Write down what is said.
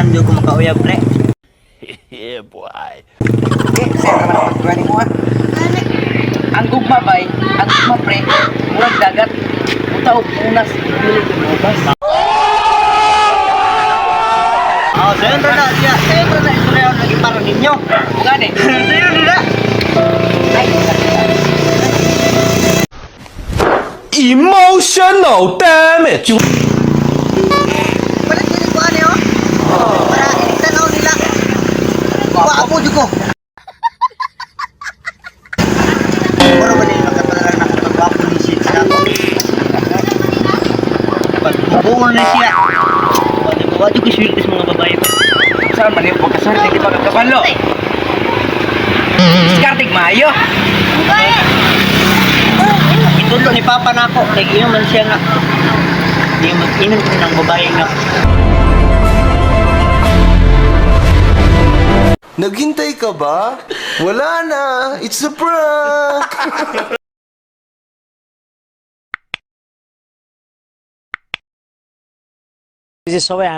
Ganahan jud ko makauyab, pre. Yeah, boy. Okay, sir, naman ang pagkuha mo ha. Ang gugma bay, ang gugma pre, murag dagat, uta og punas, dili ko mobas. Oh, sayon ra na siya. Sayon ra na istorya lagi para ninyo. Gani. Sayon ra. Ay, Emotional damage. Palit gini ko ani oh. Para tanaw nila. Wa jud ko. Mura ba nila magkapalarang na kapag wapo ni siya sa ako? Pag bubuon na siya. Wa jud ko swerte sa mga babae. Saan man yung pagkaswerte di ba kagkabalo? Diskartig maayo. Itulo ni Papa na ako. Kay iyo man siya nga. Di mag-inom ko ng babae nga. Naghintay ka ba? Wala na! It's a prank! সবাই।